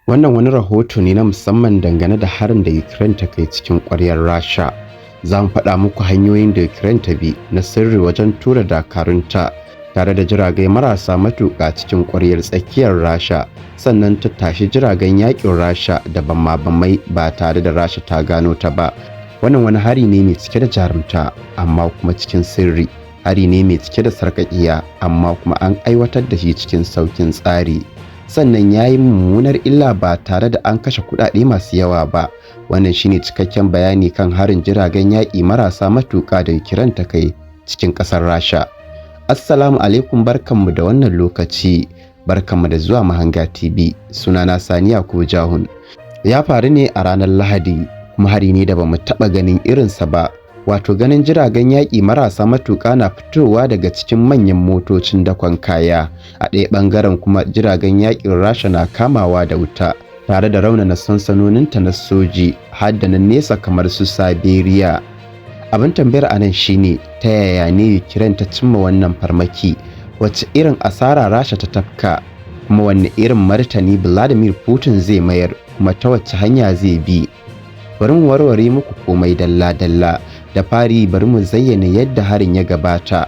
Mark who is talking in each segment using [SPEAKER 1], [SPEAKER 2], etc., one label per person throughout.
[SPEAKER 1] Wannan wani rahoto ne na musamman dangane da harin da Ukraine ta kai cikin ƙwaryar Rasha. Za mu faɗa muku hanyoyin da Ukraine ta bi na sirri wajen tura dakarunta tare da jiragai marasa matuƙa cikin ƙwaryar tsakiyar Rasha, sannan ta tashi jiragen yaƙin Rasha da bama-bamai ba tare da Rasha ta gano ta ba. Wannan wani hari ne mai cike da jarumta amma kuma cikin sirri. Hari ne mai cike da sarƙaƙiya amma kuma an aiwatar da shi cikin sauƙin tsari. Sannan ya yi mummunar illa ba tare da an kashe kuɗaɗe masu yawa ba. Wannan shine cikakken bayani kan harin jiragen yaƙi marasa matuƙa da Ukraine ta kai cikin ƙasar Rasha. Assalamu alaikum, barkanmu da wannan lokaci, barkanmu da zuwa Mahanga TV. Sunana Sani Yakubu Jahun. Ya faru ne a ranar Lahadi, kuma hari ne da bamu taɓa ganin irinsa ba, wato ganin jiragen yaƙi marasa matuƙa na fitowa daga cikin manyan motocin dakon kaya, a ɗaya ɓangaren kuma jiragen yaƙin Rasha na kamawa da wuta tare da raunana sansanoninta na soji har da na nesa kamar su Siberia. Abin tambayar a nan shine, ta yaya ne Ukraine ta cimma wannan farmaki? Wacce irin asara Rasha ta tafka? Kuma wanne irin martani Vladimir Putin zai mayar, kuma ta wacce hanya zai bi? Bari mu warware muku komai dalla-dalla. Da fari, bari mu zayyana yadda harin ya gabata.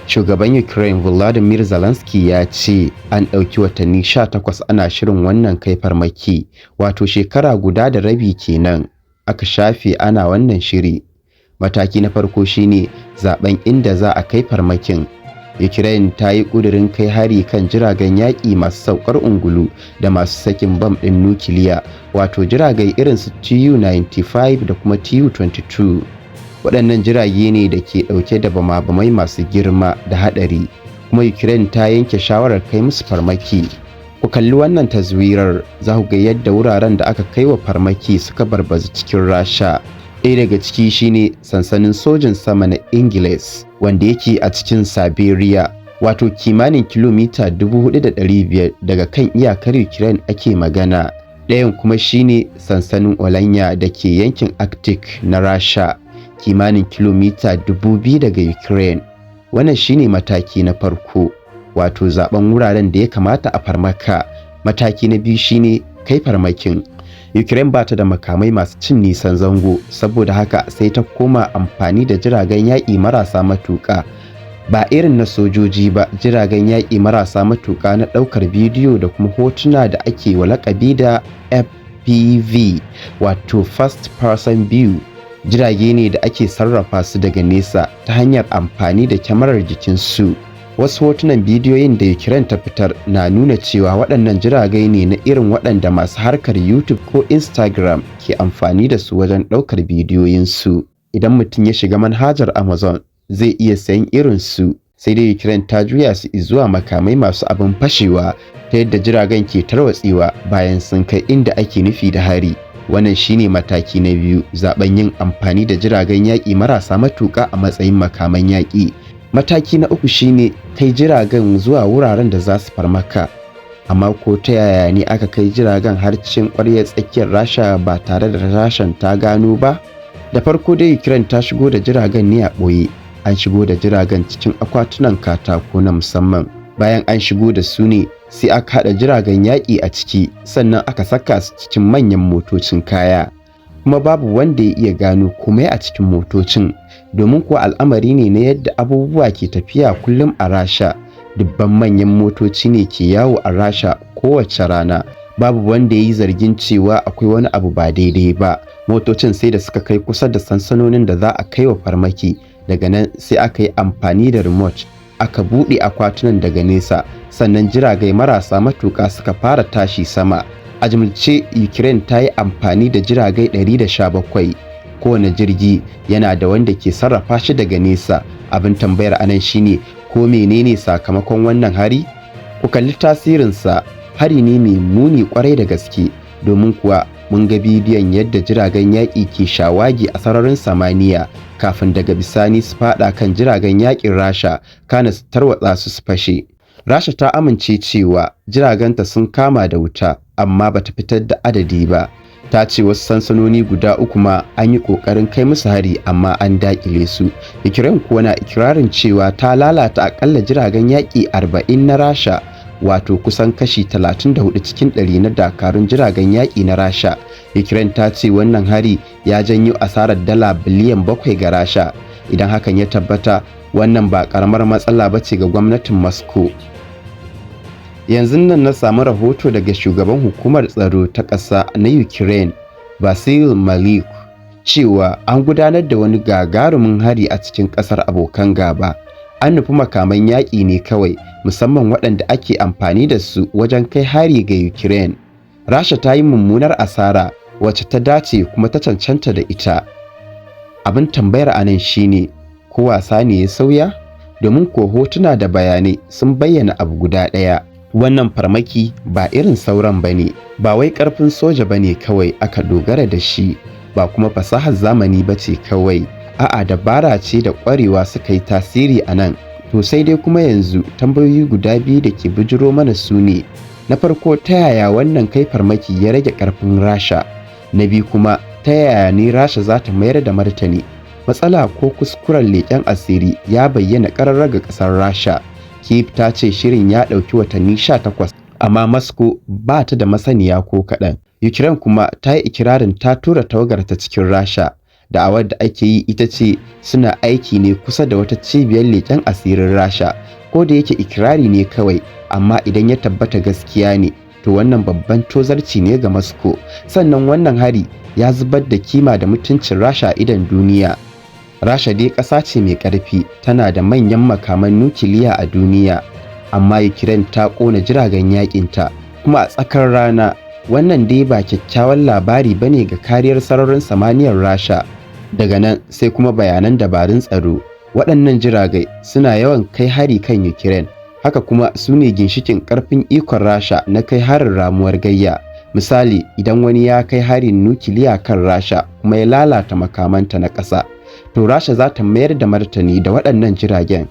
[SPEAKER 1] Shugaban Ukraine Volodymyr Zelensky ya ce an ɗauki watanni 18 ana shirin wannan kai farmaki, wato shekara guda da rabi kenan aka shafe ana wannan shiri. Mataki na farko shine zaben inda za a kai farmakin. Ukraine ta yi ƙudurin kai hari kan jiragen yaƙi masu saukar ungulu da masu sakin bam ɗin nukiliya, wato jiragai irin su Tu-95 da kuma Tu-22. Waɗannan jirage ne da ke ɗauke da bama-bamai masu girma da haɗari, kuma Ukraine ta yanke shawarar kai musu farmaki. Ku kalli wannan taswirar, za ku ga yadda wuraren da aka kai wa farmaki suka barbazu cikin Rasha. Ɗaya daga ciki shine sansanin sojin sama na Engels, wanda yake a cikin Siberia, wato kimanin kilomita 4,500 daga kan iyakar Ukraine ake magana. Ɗayan kuma shine sansanin Olenya da ke yankin Arctic na Rasha, kimanin kilomita 2,000 daga Ukraine. Wannan shine mataki na farko, wato zaben wuraren da ya kamata a farmaka. Mataki na biyu shine kai farmakin. Ukraine ba ta da makamai masu cin nisan zango, saboda haka sai ta koma amfani da jiragen yaƙi marasa matuƙa. Ba irin na sojoji ba, jiragen yaƙi marasa matuƙa na ɗaukar bidiyo da kuma hotuna da ake wa laƙabi da FPV, wato First Person View. Jirage ne da ake sarrafa su daga nesa ta hanyar amfani da kyamarar jikinsu. Wasu hotunan bidiyoyin da Ukraine ta fitar na nuna cewa waɗannan jiragai ne na irin waɗanda masu harkar YouTube ko Instagram ke amfani da su wajen ɗaukar bidiyoyinsu. Idan mutum ya shiga manhajar Amazon, zai iya sayan irin su, sai dai Ukraine ta juya su zuwa makamai masu abin fashewa ta yadda jiragen ke tarwatsewa bayan sun kai inda ake nufi da hari. Wannan shine mataki na biyu, zaben yin amfani da jiragen yaƙi marasa matuƙa a matsayin makaman yaƙi. Mataki na uku shine kai jiragen zuwa wuraren da za su farmaka. Amma ko ta yaya ne aka kai jiragen har cikin ƙwaryar tsakiyar Rasha ba tare da Rashan ta gano ba? Da farko dai, Ukraine ta shigo da jiragen ne a ɓoye. An shigo da jiragen cikin akwatunan katako na musamman. Bayan an shigo da su ne sai aka haɗa jiragen yaƙi a ciki, sannan aka saka su cikin manyan motocin kaya. Kuma babu wanda ya iya gano komai a cikin motocin, domin kuwa al'amari ne na yadda abubuwa ke tafiya kullum a Rasha. Dubban manyan motoci ne ke yawo a Rasha kowace rana. Babu wanda ya yi zargin cewa akwai wani abu ba daidai ba. Motocin sai da suka kai kusa da sansanonin da za a kai wa farmaki, daga nan sai aka yi amfani da remote aka buɗe akwatunan daga nesa, sannan jiragai marasa matuƙa suka fara tashi sama. A jimilce, Ukraine ta yi amfani da jiragai 117. Kowane jirgi yana da wanda ke sarrafa shi daga nesa. Abin tambayar anan shine, ko menene sakamakon wannan hari? Ku kalli tasirinsa. Hari ne mai muni kwarai da gaske, domin kuwa mun ga bidiyon yadda jiragen yaƙi ke shawagi a sararin samaniya kafin daga bisani su fada kan jiragen yaƙin Rasha, kana su tarwatsa su, su fashe. Rasha ta amince cewa jiragenta sun kama da wuta, amma bata fitar da adadi ba. Ta ce wasu sansanoni guda uku ma an yi ƙoƙarin kai musu hari amma an daƙile su. Ukraine kuwa na ikirarin cewa ta lalata akalla jiragen yaƙi 40 na Rasha. Wato kusan kashi 34 cikin 100 na dakarun jiragen yaƙi na Rasha. Ukraine ta ce wannan hari ya janyo asarar dala biliyan 7 ga Rasha. Idan hakan ya tabbata, wannan ba ƙaramar matsala ba ce ga gwamnatin Moscow. Yanzu nan na samu rahoto daga shugaban hukumar tsaro ta ƙasa na Ukraine, Vasyl Maliuk, cewa an gudanar da wani gagarumin hari a cikin ƙasar abokan gaba. An nufi makaman yaƙi ne kawai, musamman waɗanda ake amfani da su wajen kai hari ga Ukraine. Rasha ta yi mummunar asara wacce ta dace kuma ta cancanta da ita. Abin tambayar a nan shine, ko wasa ne ya sauya? Domin ko hotuna da bayanai sun bayyana abu guda ɗaya. Wannan farmaki ba irin sauran ba ne, ba wai ƙarfin soja ba ne kawai aka dogara da shi, ba kuma fasahar zamani ba ce kawai. A'a, dabara ce da ƙwarewa suka yi tasiri a nan. To sai dai kuma yanzu tambayoyi guda biyu da ke bijiro mana su ne: na farko, ta yaya wannan kai farmaki ya rage ƙarfin Rasha? Na biyu kuma, ta yaya ne Rasha za ta mayar da martani? Matsala ko kuskuren leƙen asiri ya bayyana ƙarara ga ƙasar Rasha. Kyiv ta ce shirin ya ɗauki watanni 18, amma Moscow ba ta da masaniya ko kaɗan. Ukraine kuma ta yi ikirarin ta tura tawagarta cikin Rasha. Da'awar da ake yi ita ce suna aiki ne kusa da wata cibiyar leƙen asirin Rasha. Ko da yake ikirari ne kawai, amma idan ya tabbata gaskiya ne, to wannan babban tozarci ne ga Moscow. Sannan wannan hari ya zubar da kima da mutuncin Rasha a idon duniya. Rasha dai ƙasa ce mai ƙarfi, tana da manyan makaman nukiliya a duniya, amma Ukraine ta ƙona jiragen yaƙinta kuma a tsakar rana. Wannan dai ba kyakkyawan labari bane ga kariyar sararin samaniyar Rasha. Daga nan sai kuma bayanan dabarun tsaro. Waɗannan jiragai suna yawan kai hari kan Ukraine, haka kuma su ne ginshikin ƙarfin ikon Rasha na kai harin ramuwar gayya. Misali, idan wani ya kai harin nukiliya kan Rasha kuma ya lalata makamanta na ƙasa, to Rasha za ta mayar da martani da waɗannan jiragen.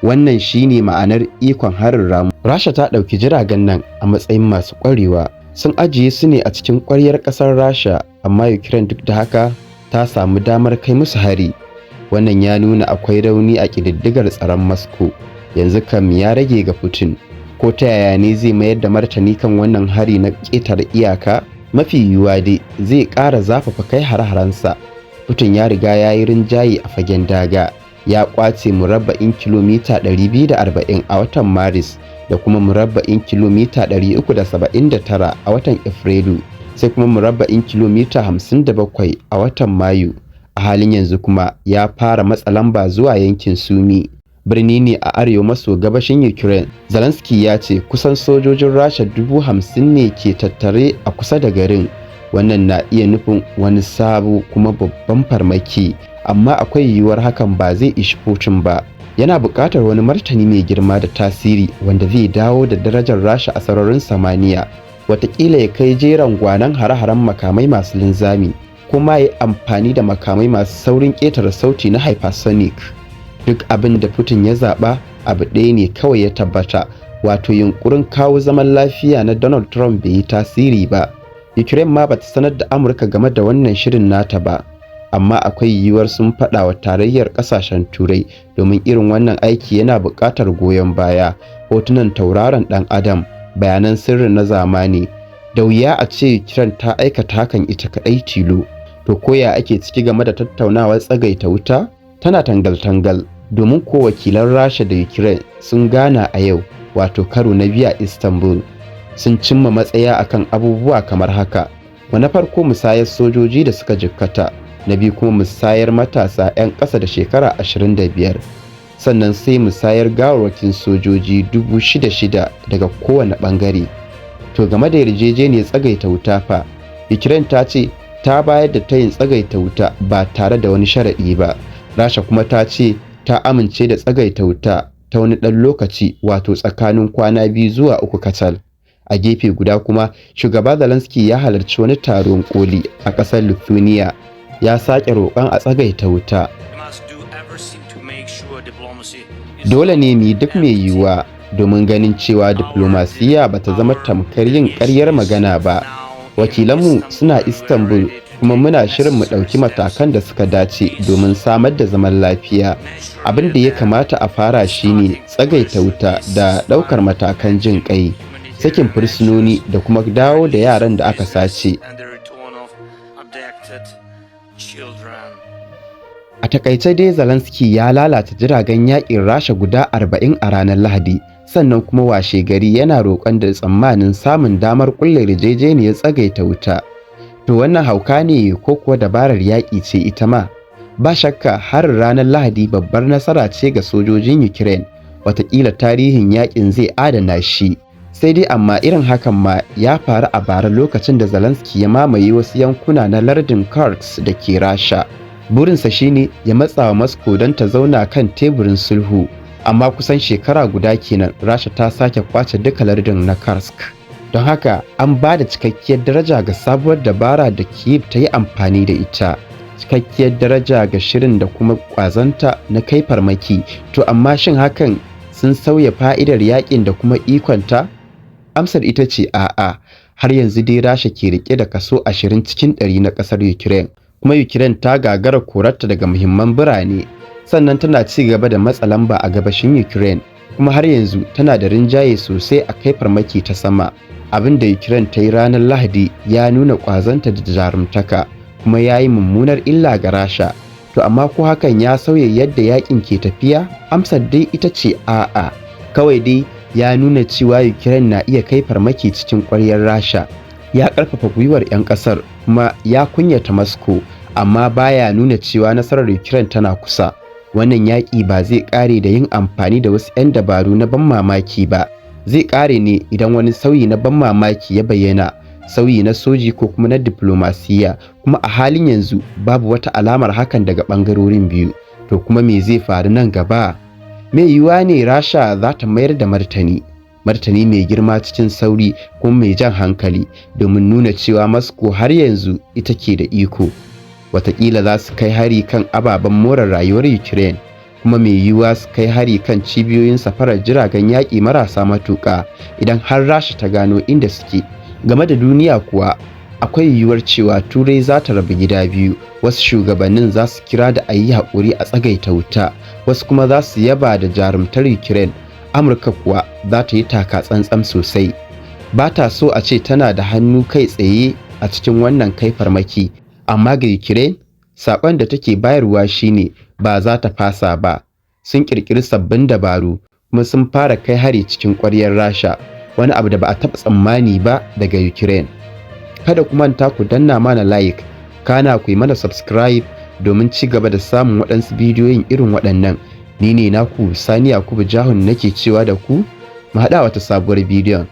[SPEAKER 1] Wannan shine ma'anar ikon harin ramu. Rasha ta ɗauki jiragen nan a matsayin masu ƙwarewa. Sun ajiye su ne a cikin ƙwaryar ƙasar Rasha, amma Ukraine duk da haka ta samu damar kai musu hari. Wannan ya nuna akwai rauni a ƙididdigar tsaron Moscow. Yanzu kam ya rage ga Putin. Ko ta yaya ne zai mayar da martani kan wannan hari na ƙetare iyaka? Mafi yiwuwa dai zai ƙara zafafa kai hare-harensa. Putin ya riga ya yi rinjaye a fagen daga. Ya ƙwace murabba'in kilomita 240 a watan Maris da kuma murabba'in kilomita 379 a watan Afrilu, sai kuma murabba'in kilomita 57 a watan Mayu. A halin yanzu kuma ya fara matsa lamba zuwa yankin Sumi. Birni ne a arewa maso gabashin Ukraine. Zelensky ya ce kusan sojojin Rasha 50,000 ne ke tattare a kusa da garin. Wannan na iya nufin wani sabo kuma babban farmaki, amma akwai yiwuwar hakan ba zai ishi Putin ba. Yana buƙatar wani martani mai girma da tasiri wanda zai dawo da darajar Rasha a sararin samaniya. Wataƙila ya kai jeran gwanon hare-haren makamai masu linzami, kuma ya yi amfani da makamai masu saurin ƙetare sauti na hypersonic. Duk abin da Putin ya zaɓa, abu ɗaya ne kawai ya tabbata, wato yunƙurin kawo zaman lafiya na Donald Trump bai yi tasiri ba. Ukraine ma bata sanar da Amurka game da wannan shirin nata ba, amma akwai yiwuwar sun faɗa wa Tarayyar Ƙasashen Turai, domin irin wannan aiki yana buƙatar goyon baya, hotunan tauraron ɗan Adam, bayanan sirri na zamani. Da wuya a ce Ukraine ta aikata hakan ita kaɗai tilo. To koya ake ciki game da tattaunawar tsagaita wuta? Tana tangal-tangal, domin ko wakilan Rasha da Ukraine sun gana a yau, wato karo na biyu a Istanbul. Sun cimma matsaya akan abubuwa kamar haka: Na farko, musayar sojoji da suka jikkata; na biyu kuma, musayar matasa 'yan ƙasa da shekara 25; sannan sai musayar gawarwakin sojoji 6,000 daga kowane ɓangare. To game da yarjejeniyar tsagaita wuta fa, Ukraine ta ce ta bayar da tayin tsagaita wuta ba tare da wani sharaɗi ba. Rasha kuma ta ce ta amince da tsagaita wuta ta wani ɗan lokaci, wato tsakanin kwana 2 zuwa 3 kacal. A gefe guda kuma, shugaba Zelensky ya halarci wani taron koli a ƙasar Lithuania, ya sake roƙon a tsagaita wuta. Dole ne mu yi duk mai yiwuwa domin ganin cewa diflomasiyya ba ta zama tamkar yin ƙaryar magana ba. Wakilanmu suna Istanbul. Kuma muna shirin mu ɗauki matakan da suka dace domin samar da zaman lafiya. Abin da ya kamata a fara shine tsagaita wuta da ɗaukar matakan jin ƙai, sakin fursunoni da kuma dawo da yaran da aka sace.
[SPEAKER 2] And the return of abducted children.
[SPEAKER 1] A takaice dai, Zelensky ya lalata jiragen yakin Rasha guda 40 a ranar Lahadi, sannan kuma washe gari yana roƙon da tsammanin samun damar ƙulla yarjejeniyar tsagaita wuta. To, wannan hauka ne ko kuwa dabarar yaƙi ce ita ma? Ba shakka harin ranar Lahadi babbar nasara ce ga sojojin Ukraine, wataƙila tarihin yaƙin zai adana shi. Sai dai amma irin hakan ma ya faru a bara lokacin da Zelensky ya mamaye wasu yankuna na lardin Kursk da ke Rasha. Burinsa shine ya matsa wa Moscow don ta zauna kan teburin sulhu, amma kusan shekara guda kenan Rasha ta sake kwace duka lardin na Kursk. Don haka an ba da cikakkiyar daraja ga sabuwar dabara da Kyiv ta yi amfani da ita, cikakkiyar daraja ga shirin da kuma kwazanta na kai farmaki. To amma shin hakan sun sauya fa'idar yakin da kuma ikonta? Amsar ita ce a'a. Har yanzu dai Rasha ke rike da kaso 20 cikin 100 na kasar Ukraine, kuma Ukraine ta gagara korarta daga muhimman birane. Sannan tana ci gaba da matsa lamba a gabashin Ukraine, kuma har yanzu tana da rinjaye sosai a kai farmaki ta sama. Abin da Ukraine ta yi ranar Lahadi ya nuna kwazanta da jarumtaka, kuma ya yi mummunar illa ga Rasha. To amma ko hakan ya sauya yadda yakin ke tafiya? Amsar dai ita ce a'a. Kawai dai ya nuna cewa Ukraine na iya kai farmaki cikin ƙwaryar Rasha, ya ƙarfafa gwiwar 'yan ƙasar kuma ya kunyata Moscow, amma baya nuna cewa nasarar Ukraine tana kusa. Wannan yaƙi ba zai ƙare da yin amfani da wasu 'yan dabaru na ban mamaki ba. Zai ƙare ne idan wani sauyi na ban mamaki ya bayyana, sauyi na soji ko kuma na diplomasiya, kuma a halin yanzu babu wata alamar hakan daga ɓangarorin biyu. To kuma me zai faru nan gaba? Mai yiwuwa ne Rasha za ta mayar da martani, martani mai girma, cikin sauri kuma mai jan hankali, domin nuna cewa Moscow har yanzu ita ke da iko. Wataƙila za su kai hari kan ababen more rayuwar Ukraine, kuma mai yiwuwa su kai hari kan cibiyoyin safarar jiragen yaƙi marasa matuƙa idan har Rasha ta gano inda suke. Game da duniya kuwa, akwai yiwuwar cewa Turai za ta rabu gida biyu. Wasu shugabannin za su kira da a yi haƙuri a tsagaita wuta, wasu kuma za su yaba da jarumtar Ukraine. Amurka kuwa za ta yi taka tsantsan sosai, ba ta so a ce tana da hannu kai tsaye a cikin wannan kai farmaki. Amma ga Ukraine, saƙon da take bayarwa shine ba za ta fasa ba. Sun ƙirƙiri sabbin dabaru kuma sun fara kai hari cikin ƙwaryar Rasha, wani abu da ba a taɓa tsammani ba daga Ukraine. Kada ku manta ku danna mana like, kana ku yi mana subscribe domin ci gaba da samun waɗansu bidiyoyin irin waɗannan. Ni ne naku Sani Yakubu Jahun, nake cewa da ku mu haɗa wata sabuwar bidiyon.